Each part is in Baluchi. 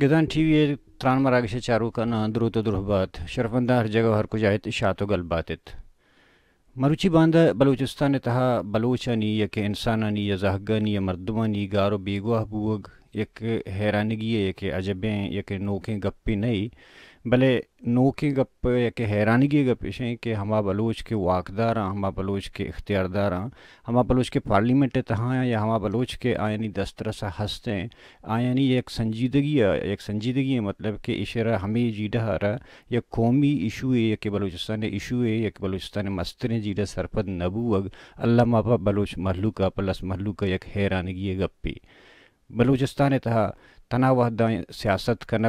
گدان ٹی وی ءِ تران مراگش ءِ چاروکاناں دروت ءُ درہبات۔ شرفمنداں ہر جگہ ءُ ہر کجا ات، شات ءُ گل بات ات۔ مروچی باندا بلوچستان ءِ تہا بلوچانی یا کہ انسانانی یا زہگانی یا مردمانی گار ءُ بیگواہ بوگ یک حیرانگی ءِ، یک عجبیں، یک نوکیں گپے نہ، بلے نوکیں گپ یا کہ حیرانگی ءِ گپ اش انت کہ ہما بلوچ کہ واکداراں، ہما بلوچ کہ اختیارداراں، ہما بلوچ کہ پارلیمنٹ ءِ تہا آں یا ہما بلوچ کہ آیانی دسترس ءَ ہست ایں، آیانی یک سنجیدگی ءَ، یک سنجیدگی ءِ مطلب کہ ایشرا ہمے جیڑہ ءَ را یک قومی ایشو ءِ، یک بلوچستان ءِ ایشو ءِ، یک بلوچستان ءِ مستریں جیڑہ ءَ سرپد نہ بوگ، اللہ معاف، بلوچ مہلوک ءَ، پلس مہلوک ءَ یک حیرانگی ءِ گپے۔ بلوچستان ءِ تہا تنا وہداں سیاست کنگ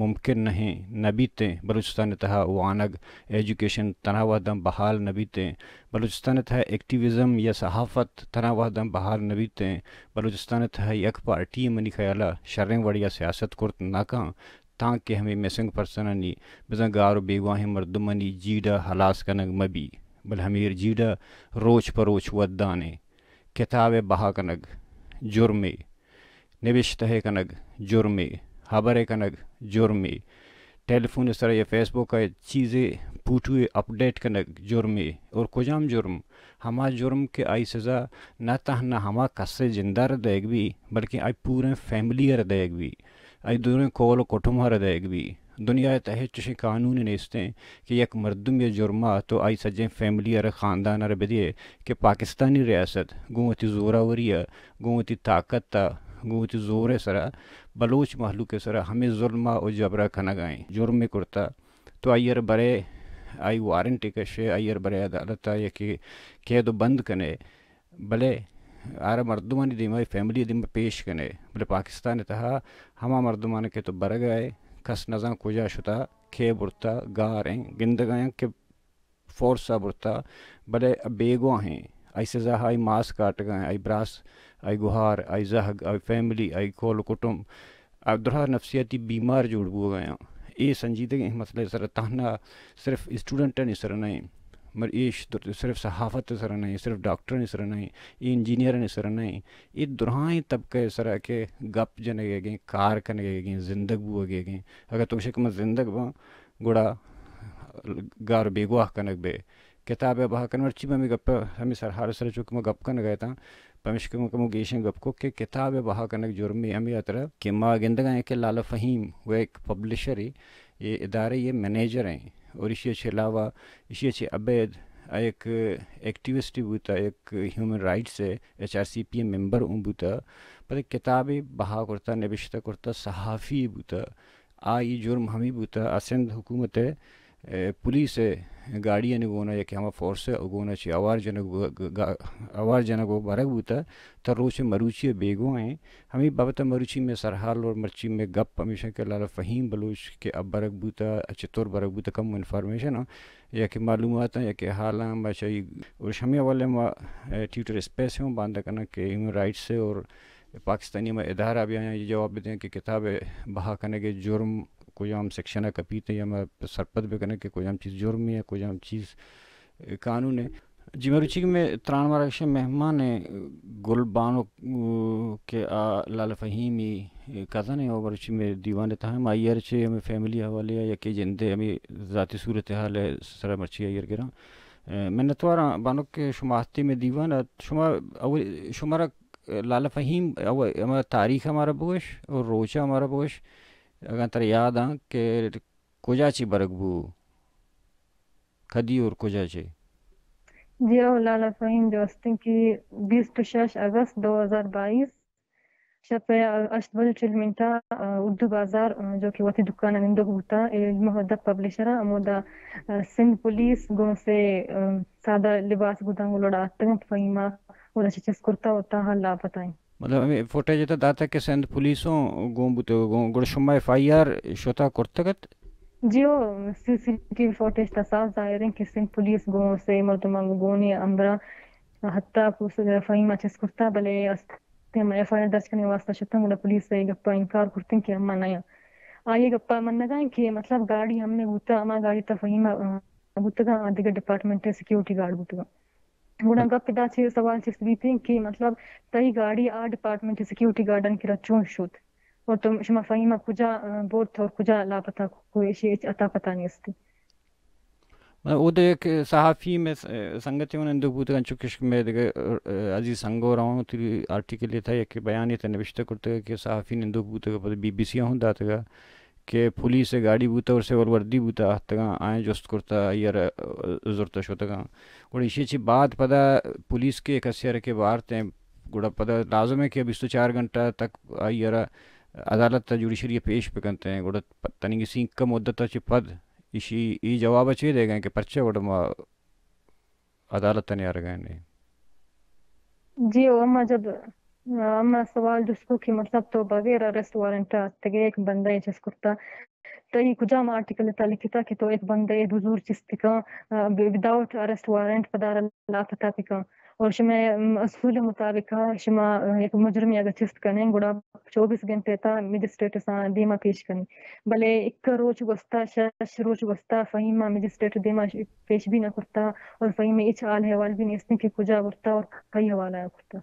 ممکن نہ ایں، نہ بیت ایں۔ بلوچستان ءِ تہا وانگ، ایجوکیشن تنا وہداں بحال نہ بیت ایں۔ بلوچستان ءِ تہا ایکٹیویزم یا صحافت تنا وہداں بحال نہ بیت ایں۔ بلوچستان ءِ تہا یک پارٹی منی خیال ءَ شریں وڑے ءَ سیاست کرت نہ کن تانکہ ہمے مسنگ پرسنانی، بزاں گار ءُ بیگواہیں مردمانی جیڑہ ہلاس کنگ مہ بی، بلے ہمے جیڑہ روچ پہ روچ ودان ایں۔ کتاب ءِ بہا کنگ جرمے، نبشتہ ءِ کنگ جرمے، ہبر ءِ کنگ جرمے، ٹیلی فون ءِ سرا یا فیس بک ءَ چیزے پوٹوے اپڈیٹ کنگ جرمے۔ اور کجام جرم؟ ہما جرم کہ آئی سزا نہ تہنا ہما کس ءِ جند ءَ را دئیگ بی، بلکیں آئی پوریں فیملی ءَ را دئیگ بی، آئی دوریں کول ءُ کٹم ءَ را دئیگ بی۔ دنیا ءِ تہا ہچ چشیں قانونے نیست ایں کہ یک مردم یا جرم ءَ تو آئی سجیں فیملی ءَ را، خاندان ءَ را بدیئے کہ پاکستانی ریاست گوں وتی زوراوری ءَ، گوں وتی طاقت ءَ، گوں وتی زور ءِ سرا بلوچ مہلوک ءِ سرا ہمے ظلم ءَ ءُ جبر ءَ کنگ ءَ ایں، جرمے کرتہ، تو آئی ءَ را برے، آئی وارنٹے کشے، آئی ءَ را برے عدالت ءَ یا کہ قید ءُ بند کنے، بلے آرا مردمانی دیما، فیملی ءِ دیما پیش کنے، بلے پاکستان ءِ تہا ہما مردمان کہ تو برگ ءَ ئے، کس نزان کجا شتا، کئے برتا، گار ایں، گندگ ءَ آں کہ فورس ءَ برتا، بلے بیگواہ ایں، آئی سزا ءَ آئی ماس کاٹگ ءَ ایں، آئی براس، آئی گہار، آئی زہگ، آئی فیملی، آئی کول ءُ کٹم، آ درا نفسیاتی بیمار جوڑ بوگ ءَ آں۔ اے سنجیدگیں مسئلہ ءِ سرا تہنا صرف اسٹوڈنٹانی سرا نہ ایں، مر ایش در-، صرف صحافت ءِ سرا نہ ایں، صرف ڈاکٹرانی سرا نہ ایں، اے انجینئرانی سرا نہ ایں، اے درائیں طبقہ ءِ سرا کہ گپ جنگ ءَ گیں، کار کنگ ءَ گیں، زندگ بوگ ءَ گیں۔ اگر تو گوشے کہ من زندگ باں، گڑا گار بیگواہ کنگ بے۔ کتاب ءِ بہا کنگ، مرچی من ہمے گپ ءَ، ہمے سرحال ءِ سرا چو کہ ما گپ کنگ ءَ اتاں، پمیشکہ من کمو گیشیں گپ کو کہ کتاب ءِ بہا کنگ جرمے، ہمے ہاترا کہ ما گندگ ءَ ایں کہ لالا فہیم و یک پبلشرے، اے ادارے ءِ منیجر ایں، اور ایشی ءَ چہ علاوہ، ایشی ءَ چہ ابید آ یک ایکٹیوسٹے بوتا، یک ہیومن رائٹس ءِ، ایچ آر سی پی ءِ ممبر اوں بوتا، پدا کتابے بہا کرتا، نبشتہ کرتا، صحافی بوتا۔ آئی جرم ہمے بوتا، آ سندھ حکومت ءِ، اے، پولیس ءِ گاڑیانی گونا یا کہ ہما فورس ءِ گونا چہ آوار جنگ و گ-، گا-، آوار جنگ و برگ بوتا، تا روچ مروچی ءَ بیگواہ ایں۔ ہمے بابت ءَ مروچی مئے سرحال اور مرچی مئے گپ ہمیش ایں کہ لالا فہیم بلوچ کہ اب برگ بوتا، چطور برگ بوتا، کم انفارمیشن آں یا کہ معلومات آں یا کہ حال آں، ما چاہی اور ہمے حوالے ما، اے، ٹویٹر اسپیس ءَ ہوں باندا کناں کہ ہیومن رائٹس ءِ اور پاکستانی ہما ادارہ بیایاں، یہ جواب بدیں کہ کتاب ءِ بہا کنگ ءِ جرم کجام سیکشن ءَ کپیت یا ما سرپد بکنیں کہ کجام چیز جرمے یا کجام چیز قانون ءِ۔ جی، مروچی کہ مئے تران مراگش ءِ مہمان ایں گل بانک، کہ آ لالا فہیمی کزن ایں، اور مروچی مئے دیوان ءِ تہا ایں، ما آئی ءَ را چہ ہمے فیملی حوالے ءَ یا کہ جند ءِ ہمے ذاتی صورتحال ءِ سرا مرچی آئی ءَ را گراں۔ منتواراں بانک کہ شما ہستی مئے دیوان ءَ، شما اول، شمارا لالا فہیم، او، ہما تاریخ ءَ مارا بگوش اور روچ ءَ مارا بگوش، اگاں ترا یاد آں کہ کجا چہ برگ بو، کدی اور کجا چہ؟ جی او، لالا فہیم جو استیں کہ بیست و شش اگست دو ہزار بائیس، شپ ءِ ہشت بجے چل منٹ ءَ، آ، اردو بازار، آ، جو کہ وتی دکان ءَ نندوک بوتا، اے محدب پبلشر ءَ، ہمودا، آ، سندھ پولیس گوں سے، آ، سادہ لباس گداں گوں لوڑا اتکگ انت، فہیم ءَ اودا چہ چست کرتا و تاں حال لاپتہ انت۔ مطلب ہمے فوٹیج ءِ تہا داتگ کہ سندھ پولیس اوں گون بوتگ، گون، گڑا شما ایف آئی آر شتا کرتگ ات؟ جی او، سی سی ٹی وی فوٹیج تہا صاف ظاہر انت کہ سندھ پولیس گوں سے مردماں گوں گونی ہمبراہ حتی پوس-، فہیم ءَ چست کرتا، بلے است کہ ما ایف آئی آر درج کنگ ءِ واستہ شتاں، گڑا پولیس ءَ اے گپ ءَ انکار کرتیں کہ ہما نہ آں۔ آئی ءِ گپ ءَ منگ ءَ ایں کہ مطلب گاڑی ہمے بوتا، ہما گاڑی تہا فہیم ءَ، آ، بوتگاں، آ دگہ ڈپارٹمنٹ ءِ سیکیورٹی گارڈ بوتگاں۔ گڑا گپ ادا چہ سوال چست بیتیں کہ مطلب تئی گاڑی آ ڈپارٹمنٹ ءِ سیکیورٹی گارڈانی کرا چون شت؟ اور تو شما فہیم ءَ کجا، آ، برت اور کجا لاپتہ کو، ایشی ہچ اتا پتہ نیستی۔ اود یک صحافی مئے س-، سنگتے اوں نندوک بوتگ انت، چوکش کہ مئے دگہ، آ، عزیز سنگور اوں وتی آرٹیکل ءِ تہا یک بیانے ءِ تہا نبشتہ کرتگ کہ صحافی نندوک بوتگ، پد بی بی سی ءَ ہوں داتگ کہ پولیس ءِ گاڑی بوتہ اور سول وردی بوتہ، آہتگاں، آیاں جست کرتہ، آئی ءَ را، آ، زرتہ شتگاں۔ گڑا ایشی چہ بعد پدا پولیس کہ کسے ءَ را کہ بارت ایں، گڑا پدا لازم ایں کہ بیست و چار گھنٹہ تک آئی ءَ را عدالت ءَ، جوڈیشری ءَ پیش بکنت ایں۔ گڑا پ-، تنیگہ سینکہ مدت ءَ چہ پد ایشی اے جواب ءَ چے دیگ ءَ ایں کہ پرچہ گڑا ما عدالت ءَ نیارگ ءَ ایں؟ جی، او اما جب، اما سوال جست کو کہ مطلب تو بغیر اریسٹ وارنٹ ءَ اتکگ ئے، یک بندہ ءَ چست کرتا، تئی کجام آرٹیکل ءِ تہا لکھتا کہ تو یک بندہ ءَ بزور چست کن، آ، ب-، وداؤٹ اریسٹ وارنٹ پدا را لاپتہ بکن؟ اور شمئے، ام، اصول ءِ مطابق شما، آ، یک مجرمے اگر چست کنیں گڑا چوبیس گھنٹے ءِ تہا مجسٹریٹ ءِ دیما پیش کنیں۔ بلے یک روچ گوستا، شش روچ گوستا، فہیم ءَ مجسٹریٹ ءِ دیما پیش بھی نہ کرتا اور فہیم ءِ ہچ حال احوال بھی نیست کہ کجا برتا اور کئی حوالہ ءَ کرتا۔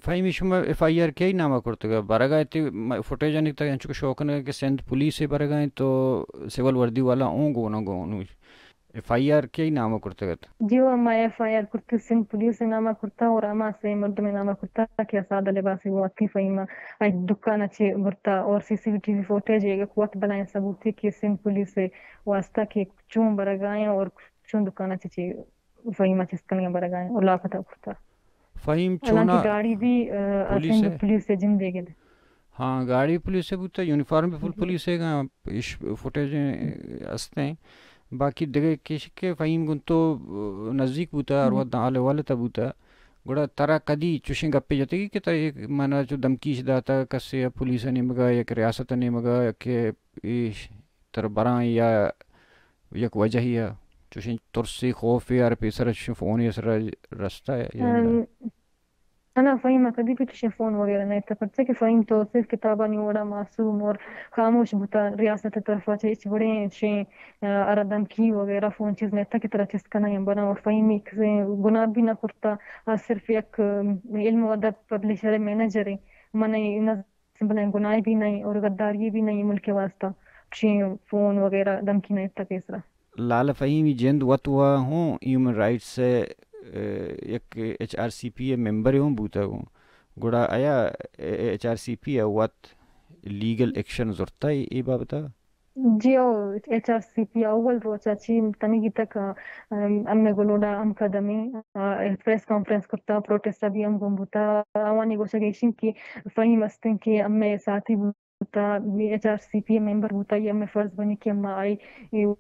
فہیم، شما ایف آئی آر کئی نام ءَ کرتگ؟ برگ ءَ ات، م-، فوٹیج آنی تک انچو کہ شو کنگ ءَ کہ سندھ پولیس ءِ برگ ءَ انت تو سول وردی والا اوں گون اوں گون۔ ایف آئی آر کئی نام ءَ کرتگ ات؟ جی، او ما ایف آئی آر کرتگ، سندھ پولیس ءِ نام ءَ کرتا اور ہما سے مردم ءِ نام ءَ کرتا کہ سادہ لباس ءَ گوں وتی فہیم ءَ دکان ءَ چہ برتا اور سی سی ٹی وی فوٹیج یک وت بلائیں ثبوتے کہ سندھ پولیس ءِ واسطہ کہ چون برگ ءَ ایں اور چون دکان ءَ چہ چہ فہیم ءَ چست کنگ ءَ برگ ءَ ایں اور لاپتہ کرتا۔ فہیم حالانکہ چونا گاڑی بھی، آ، پولیس سندھ ءِ؟ پولیس ءِ جند ءِ گل۔ ہاں، گاڑی پولیس ءِ بوتا، یونیفارم بھی فل جی۔ پولیس ءِ گا، ایش فوٹیج است ایں۔ باقی دگہ کش کہ فہیم گوں تو، آ، نزدیک بوتا، ہر ہم۔ وقت حال احوال ءِ تہا بوتا۔ گڑا ترا کدی چوشیں گپے جتگی کہ ترا یک منا چو دھمکیش داتا کسے ءَ پولیس ءِ نیمگ ءَ، یک ریاست ءِ نیمگ ءَ کہ ایش ترا براں یا یک وجہے ءَ چوشیں ترسے، خوفے، ہر پیسر ءَ چوشیں فونے ءِ سر ءَ رستہ یا نہ؟ ام، نہ، فہیم ءَ کدی بھی چوشیں فون وغیرہ نہ اتہ، پرچہ کہ فہیم تو صرف کتابانی وڑا معصوم اور خاموش بوتا، ریاست ءِ طرف ءَ چہ ہچ وڑیں چوشیں، آ، ارا دھمکی وغیرہ فون چیز نہ اتہ کہ ترا چست کناں یا براں، اور فہیم ءَ کسے گناہ بھی نہ کرتا، آ صرف یک، ام، علم و ادب پبلشر ءِ مینیجر ایں، من ءَ نہ بلے گناہ بھی نہیں اور غداری بھی نہیں ملک کے واسطہ، چین فون وغیرہ دھمکی نہیں اتہ پیسرا۔ لالا فہیمی جند وت وا ہوں ہیومن رائٹس ءِ، اے، یک ایچ آر سی پی ءِ ممبر ہوں بوتا ہوں۔ گڑا آیا ایچ آر سی پی ءَ وت لیگل ایکشن زرتا اے، اے بابتا؟ جی او، ایچ آر سی پی اول روچا چی تنیگی تک، ام، امے گلوڈا ہم قدمی، آ، پریس کانفرنس کرتا، پروٹیسٹ بھی ہم گم بوتا۔ آوانی گوشگ ایشن کہ فہیم استیں کہ امے ساتھی بوتا، ایچ آر سی پی ممبر بوتا، یہ امے فرض بنی کہ اما آئی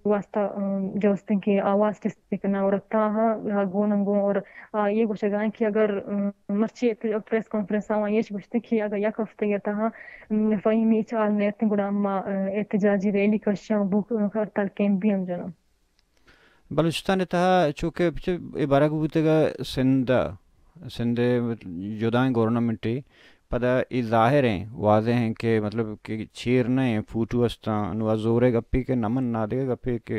واسطہ، ام، جو استیں کہ آواز چست کنا اور تاہا گون گون اور آ، یہ گوشگ ءَ کہ اگر، ام، مرچی ات-، پریس کانفرنس ءَ آواں ایش گوشت کہ اگر یک ہفتہ ءِ تہا، ام، فہیمی چال نیت گڑا ما، آ، احتجاجی ریلی کشاں، بھوک ہڑتال کیمپ بھی ہم جناں۔ بلوچستان ءِ تہا چونکہ اے برگ بوتگ سندھ ءَ، سندھ ءِ جدائیں گورنمنٹ ءَ، پدا اے ظاہر ایں، واضح ایں کہ مطلب کہ چیر نہ ایں، فوٹو استاں، نو زورے گپے کہ نمن نادگہ گپے کہ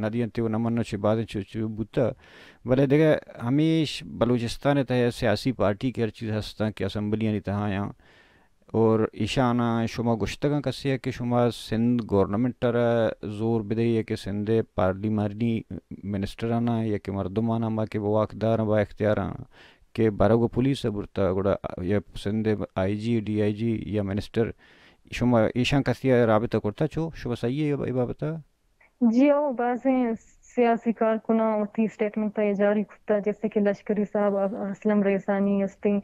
ندینت و نمن چہ بعد چو، چو بوتہ۔ بلے دگہ ہمیش بلوچستان ءِ تہا سیاسی پارٹی کہ ہر چیز ہستاں کہ اسمبلیانی تہا آیاں اور ایشاناں شما گوشتگاں کسے ءَ کہ شما سندھ گورنمنٹ ءَ را زور بدئے کہ سندھ ءِ پارلیمانی منسٹراناں یا کہ مردماناں ما کہ واکداراں با اختیاراں کہ برگ و پولیس ءَ برتا گڑا یا سندھ ءِ آئی جی، ڈی آئی جی یا منسٹر شما ایشاں کسے ءَ رابطہ کرتا چو شما صحیح ہے اے بابت ءَ؟ جی او، بازیں سیاسی کارکناں وتی اسٹیٹمنٹ ءَ جاری کتا، جیسے کہ لشکری صاحب، اسلم ریسانی استیں،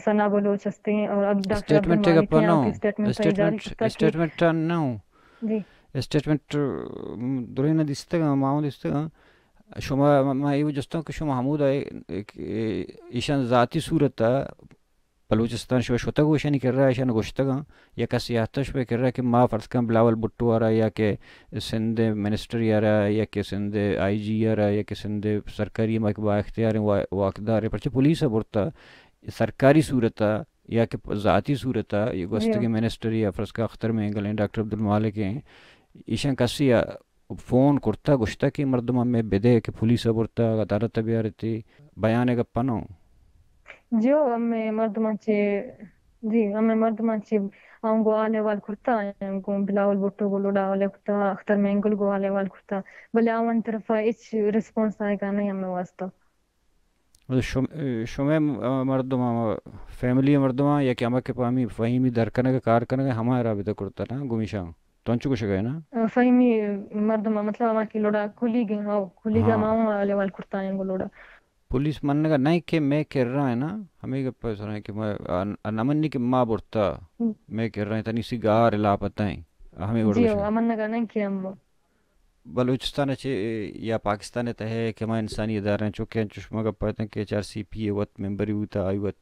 ثنا بلوچ استیں اور اب ڈاکٹر عبدالمالک ہیں، وتی اسٹیٹمنٹ ءَ جاری کتا کہ اسٹیٹمنٹ ءَ نہ ہوں۔ جی۔ اسٹیٹمنٹ، م، درین ءَ دیستگاں، ما ہوں دیستگاں۔ شما، ما، ما ایو جستاں کہ شما ہمودا اے، اے، ایشان ذاتی صورت ءَ بلوچستان شما شتگ و ایشانی کرا ایشان گوشتگاں یا کسے آتش پہ کرا کہ ما فرض کن بلاول بھٹو ءَ را یا کہ سندھ ءِ منسٹر ءَ را یا کہ سندھ ءِ آئی جی ءَ را یا کہ سندھ ءِ سرکاری ہما کہ با اختیار ایں وا-، واکدار ایں، پرچہ پولیس ءَ برتا سرکاری صورت ءَ یا کہ ذاتی صورت ءَ یہ گوستگیں منسٹر یا فرض کن اختر مینگل ایں، ڈاکٹر عبدالمالک ایں، ایشان کسے ءَ فون کرتا گوشتا کہ مردم ہمے بدے کہ پولیس ءَ برتا عدالت ءَ بیارتی، بیان ءِ گپ نہ اوں۔ جی او، ہمے مردماں چے، جی، ہمے مردماں چے آں گوں حال احوال کرتا، گوں بلاول بھٹو گوں لوڑا حال کرتا، اختر مینگل گوں حال احوال کرتا، بلے آوانی طرفا ہچ ریسپانس آئیگا نہیں ہمیں واسطہ۔ مطلب شم-، شمئے م-، مردم، فیملی مردم یا کہ ہما کہ پہ ہمے فہیمی در کنگ ءَ کار کنگ ءَ ہما رابطہ کرتا نا گمیشاں؟ تو انچو گوشگ ءَ ئے نا؟ فہیمی مردم، مطلب ہما کہ لوڑا کولیگ ہیں، ہاں، کولیگ ہاں۔ ہما ہوں حال احوال کرتا ہیں گوں لوڑا۔ پولیس منگ ءَ نہ کہ مئے کرا ہے نا، ہمے گپ ءِ سرا کہ ما، آ، آ نہ منی کہ ما برتا، ہم۔ مئے کرا ہے تنی سی گار لاپتہ ہیں، ہمے وڑ جی، گوشگ۔ آ منگ ءَ نہ کہ ہم۔ بلوچستان ءَ چہ یا پاکستان ءِ تہ ءَ کہ ہما انسانی ادارہ ہیں، چونکہ انچو شما گپ ءَ اتاں کہ ایچ آر سی پی ءِ وت ممبری بوتا، آئی وت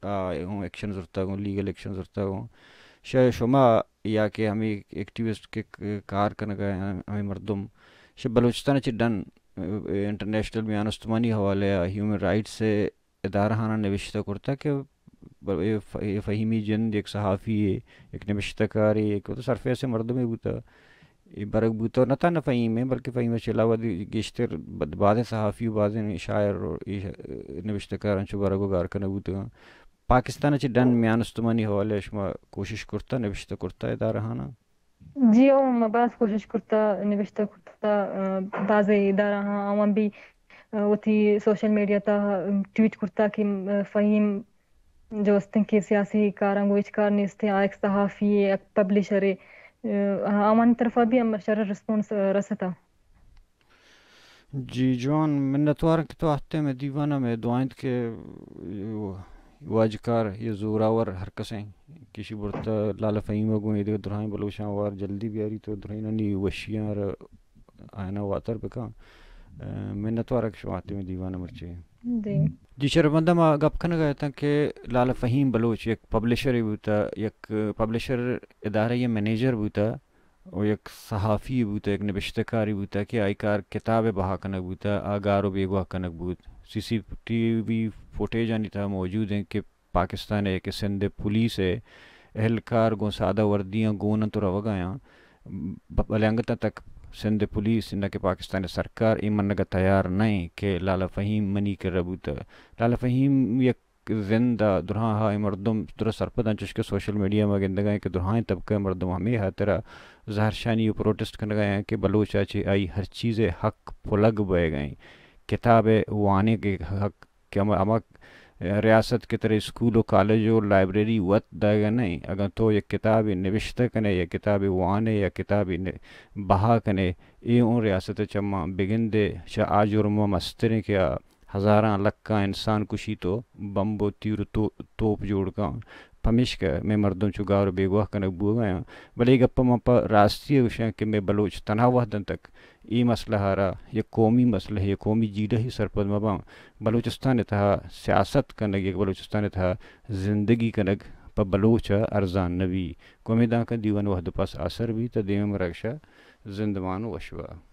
آ، اوں ایکشن زرتگ اوں، لیگل ایکشن زرتگ اوں۔ شہ شما یا کہ ہمے ایکٹیوسٹ کہ ک-، کار کنگ ءَ ہمے مردم، شہ بلوچستان ءَ چہ ڈن، ا، انٹرنیشنل میان استمانی حوالہ ءَ ہیومن رائٹس ءِ ادارہ آناں نوشتہ کرتگ کہ ب-، اے ف-، اے فہیمی جند یک صحافی یے، یک نبشتہ کارے، یک سرفیس ءِ مردمے بوتگ۔ اے برگ بوتگ، نہ تہنا فہیم ءَ، بلکہ فہیم ءَ چہ علاوہ دی-، گیشتر ب-، بازیں صحافی و بازیں شاعر و اے نبشتہ کار انچو برگ و گار کنگ بوتگاں۔ پاکستان ءَ چہ ڈن میان استمانی حوالہ ءَ شما کوشش کرتہ، نبشتہ کرتہ ادارہ آناں؟ جی، او، ما باز کوشش کرتہ، نبشتہ کرتہ، آ، بازیں ادارہ آں، آواں بھی، آ، وتی سوشل میڈیا تہا ٹویٹ کرتہ کہ، آ، فہیم جو استیں کہ سیاسی کاراں گوں ہچ کار نیستیں، آ یک صحافی یے، یک پبلشرے، آ، آوانی طرفا بھی ہم شر ریسپانس، آ، رستہ۔ جی جوان، منتوار کہ تو آہتے مئے دیوان ءَ، مئے دعا انت کہ واجکار یا زوراور ہر کسیں کہ اشی برتہ لالا فہیم ءَ گوں اے دگہ درائیں بلوچاں وار جلدی بیاری تو درائینانی وشیاں را آیانا واتر بکن۔ آ، منتوار کہ شما آہتے مئے دیوان ءَ مرچی۔ جی۔ جی شرفمنداں، ما گپ کنگ ءَ اتاں کہ لالا فہیم بلوچ یک پبلشرے بوتہ، یک پبلشر ادارہ یا منیجر بوتہ و یک صحافی بوتہ، یک نبشتہ کارے بوتہ کہ آئی کار کتاب ءِ بہا کنگ بوتہ، آ گار و بیگواہ کنگ بوت۔ سی سی ٹی وی فوٹیجانی تہا موجود انت کہ پاکستان ءِ کہ سندھ ءِ پولیس ءِ اہلکار گوں سادہ وردیاں گون انت و روگ ءَ آں، ب-، بلے انگت تک سندھ ءِ پولیس نہ کہ پاکستان ءِ سرکار اے منگ ءَ تیار نہ انت کہ لالا فہیم منی کرا بوتہ۔ لالا فہیم یک زند ءَ دراہ ءَ اے مردم درست سرپد انت، چوشکہ سوشل میڈیا ما گندگ ءَ ایں کہ دراہیں طبقہ ءِ مردم ہمے ہاترا زہرشانی و پروٹسٹ کنگ ءَ ایں کہ بلوچ ءَ چہ آئی ہر چیز ءِ حق پلگ بئیگ ءَ ایں، کتاب ءِ وانگ ءِ حق کہ ہما، ہما ریاست کہ ترا اسکول و کالج و لائبریری وت دئیگ ءَ نہ ایں، اگاں تو یک کتابے نبشتہ کن ئے یا کتابے وان ئے یا کتابے ن-، بہا کن ئے، اے اوں ریاست ءَ چماں بگند ئے، چہ آ جرم ءَ مستریں کہ آ ہزاراں لکاں انسان کشیت و بمب و تیر و تو-، توپ جوڑ کن۔ پمیشکہ مئے مردم چو گار و بیگواہ کنگ بوگ ءَ آں۔ بلے اے گپ ءَ من پہ راستی ءَ گوشاں کہ مئے بلوچ تنہا وہداں تک اے مسئلہ ءَ را یک قومی مسئلہ، یک قومی جیڑہے سرپد مہ باں۔ بلوچستان ءِ تہا سیاست کنگ، یک بلوچستان ءِ تہا زندگی کنگ پہ بلوچ ءَ ارزان نہ بی۔ گوں امیداں کہ دیوان وہد ءَ پس آسر بیت ءُ دیم ءَ مرگ شہ زندمان و وش با۔